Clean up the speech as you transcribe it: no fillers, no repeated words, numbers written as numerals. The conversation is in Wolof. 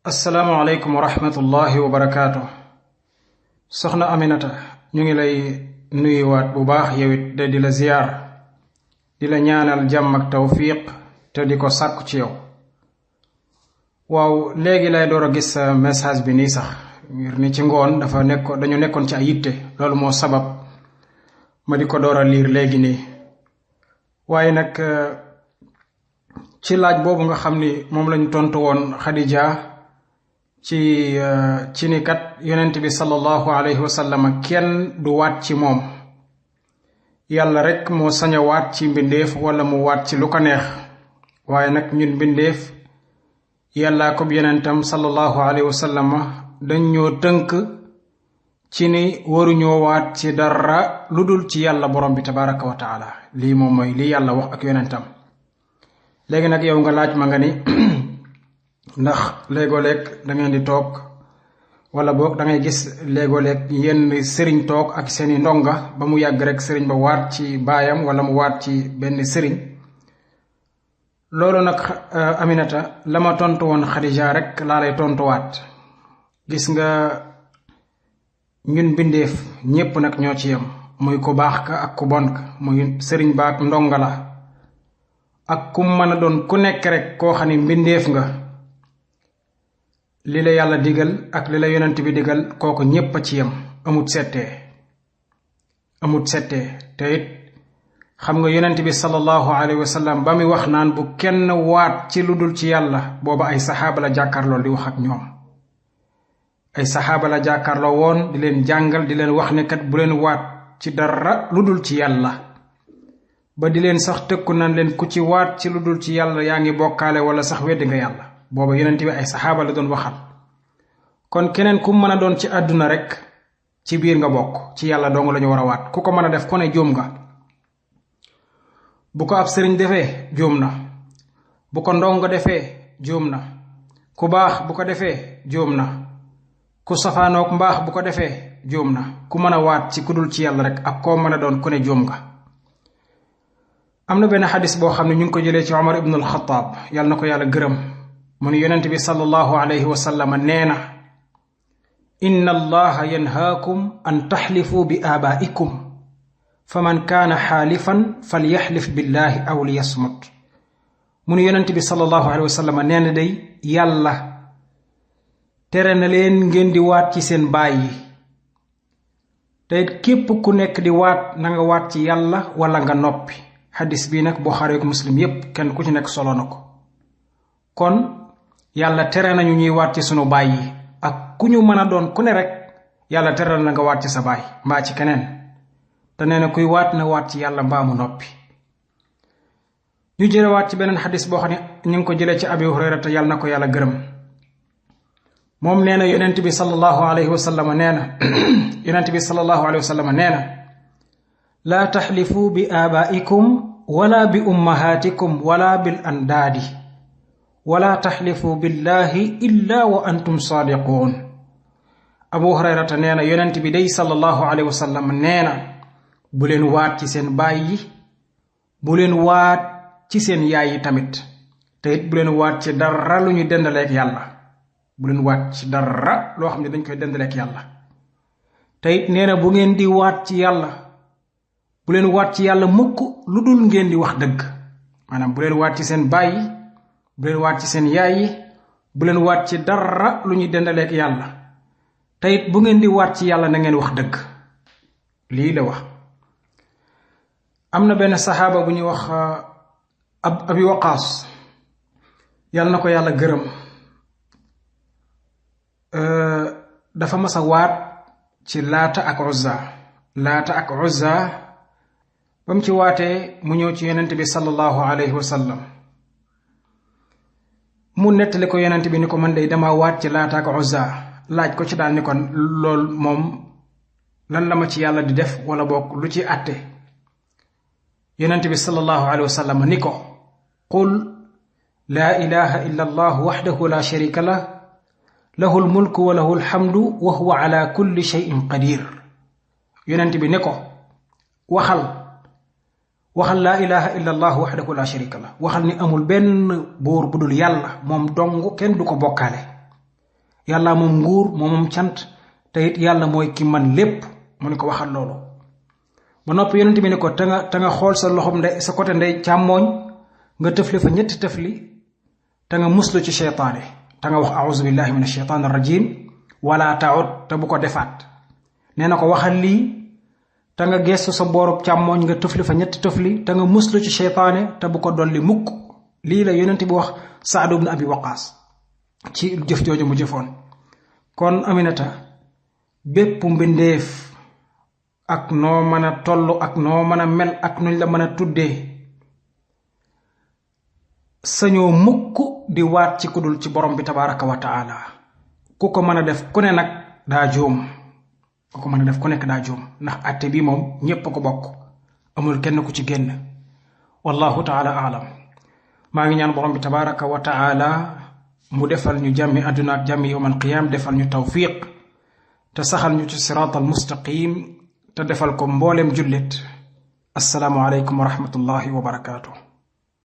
assalaamu aleykum wa rahmatullahi wa barakaatu. soxna Aminata ñu ngi lay nuyuwaat bu baax yowit de di la ziyaar di la ñaanal jàmm ak tawfiq te di ko sàkku ci yow. waaw léegi lay door a gis message bi nii sax ngir ni ci ngoon dañu nekkoon ci ay yitte, loolu moo sabab ma di ko door a liir léegi nii. waaye nag ci laaj boobu nga xam ni moom lañ tontu woon Khadija ci ni kat yonent bi sallallahu alayhi wa sallam kenn du waat ci moom, yàlla rek moo sañ a waat ci mbindeef wala mu waat ci lu ko neex. waaye nag ñun mbindeef yàllaa ko yonentam sallallahu alayhi wa sallam dañ ñoo tënk ci ni waruñoo waat ci dara lu dul ci yàlla borom bi tabaraka wa taala. lii moom mooy li yàlla wax ak yonentam. léegi nag yow nga laaj ma nga ni ndax léegoo-léeg da ngeen di toog wala boog da ngay gis léegoo-léeg yenn sëriñ toog ak seeni ndonga ba mu yàgg rek sëriñ ba waat ci baayam wala mu waat ci benn sëriñ. loolu nag Aminata la ma tontu woon Khadija rek laa lay tontuwaat. gis nga ñun bindeef ñépp nag ñoo ci yem, muy ku baax ka ak ku bon ka, muy sëriñ ba ak ndonga la ak ku mën a doon ku nekk rek koo xam ne mbindeef nga. li la yàlla digal ak li la yonent bi digal kooku ñépp a ci yem, amut settee te it xam nga yonent bi sallallahu alayhi wa sallam ba muy wax naan bu kenn waat ci lu dul ci yàlla, booba ay saxaaba la jàkkaarloo di wax ak ñoom. ay saxaaba la jàkkaarloo woon di leen jàngal, di leen wax ne kat bu leen waat ci dara lu dul ci yàlla, ba di leen sax tëkku nan leen ku ci waat ci lu dul ci yàlla yaa ngi bokkaale wala sax weddi nga yàlla. booba yonent bi ay saxaaba la doon waxal. kon keneen ku mën a doon ci àdduna rek ci biir nga bokk, ci yàlla dong lañu war a waat. ku ko mën a def ku ne juum nga. bu ko ab sëriñ defee juum na, bu ko ndongo defee juum na, ku baax bu ko defee juum na, ku safaanook mbaax bu ko defee juum na. ku mën a waat ci ku dul ci yàlla rek ak koo mën a doon ku ne juum nga. am na benn xadis boo xam ne ñu ngi ko jëlee ci Omar ibn al-Khattab, yàlla na ko yàlla gërëm. mu ne yonent bi sallallahu alayhi wa sallam nee na inna allaha yanhaakum an taxlifu bi aabaikum fa man kaana xaalifan falyaxlif billahi aw liyasmut. mu ne yonent bi sallallahu alayhi wa sallam nee na day yàlla tere na leen ngeen di waat ci seen baay yi, te képp ku nekk di waat na nga waat ci yàlla wala nga noppi. xadis bii nag Buxaari ak Muslim yépp kenn ku ci nekk solo na ko. kon yàlla tere nañu ñuy waat ci sunu baay yi, ak ku ñu mën a doon ku ne rek yàlla tere na nga waat ci sa baay mbaa ci keneen. te nee na kuy waat na waat ci yàlla mbaa mu noppi. ñu jëlewaat ci beneen xadis boo xam ne ñu ngi ko jëlee ci Abi Hurayrata yàlla na ko yàlla gërëm. moom nee na yonent bi sallallahu alayhi wa sallam nee na yonent bi sallallahu alayhi wa sallam nee na laa taxlifu bi aabaikum wala bi ummahaatikum wala bil andaadi wala taxlifu billahi illa wa antum saadiquun. Abu Hurayrata nee na yonent bi day sallallahu alayhi wa sallam nee na bu leen waat ci seen baay yi, bu leen waat ci seen yaay yi tamit, te it bu leen waat ci dara lu ñu dendaleek yàlla. bu leen waat ci dara loo xam ne dañ koy dendaleek yàlla. te it nee na bu ngeen di waat ci yàlla, bu leen waat ci yàlla mukk lu dul ngeen di wax dëgg. maanaam bu leen waat ci seen baay yi, bu leen waat ci seen yaay yi, bu leen waat ci dara lu ñuy dendaleek yàlla. te it bu ngeen di waat ci yàlla na ngeen wax dëgg. lii la wax. am na benn saxaaba bu ñuy wax Abi Waqaas, yàlla na ko yàlla gërëm. dafa mas a waat ci Laata ak Uzza. ba mu ci waatee mu ñëw ci yonent bi sallallahu alayhi wa sallam. mu nettali ko yonent bi ni ko man day dama waat ci Laata ak Uzza. laaj ko ci daal ni kon lool moom lan la ma ci yàlla di def wala bokk lu ci àtte. yonent bi sallallahu alayhi wa sallam ni ko qul laa ilaha illa allah waxdahu la sharika lah lahu lmulku wa lahu lhamdu wa huwa ala kulli shay'in qadir. yonent bi ne ko waxal laa ilaha illa allah waxdahu la sharika lah, waxal ni amul benn buur bu dul yàlla, moom dong kenn du ko bokkaale. yàlla moom nguur moom cant te it yàlla mooy ki man lépp mu ne ko waxal loolu ba noppi yonent bi ne ko te nga xool sa loxom ndey sa côté ndey càmmooñ nga tëfli fa ñetti tëfli te nga muslu ci seytaane te nga wax a'udhu billahi minash shaytanir rajim wala ta'ud te bu ko defaat nee na ko waxal lii te nga gestu sa boorub càmmooñ nga tëfli fa ñetti tëfli te nga muslu ci seytaane te bu ko dolli mukk lii la yonent bi wax Saad ibn Abi Waqaas ci jëf jooju mu jëfoon kon Aminata bépp mbindeef ak noo mën a toll ak noo mën a mel ak nuñ la mën a tuddee sañoo mukk di waat ci kudul ci borom bi tabaraka wa taala ku ko mën a def ku ne nag daa juum ku ko mën a def ku nekk daa juum ndax atte bi moom ñépp ko bokk amul kenn ku ci génn wallahu taala aalam maa ngi ñaan borom bi tabaraka wa taala mu defal ñu jàmmi àdduna ak jàmmi yawmal qiyaam defal ñu tawfiq te saxal ñu ci siraatal mustaqim te defal ko mboolem jullit assalaamu aleykum wa rahmatullahi wa barakaatuh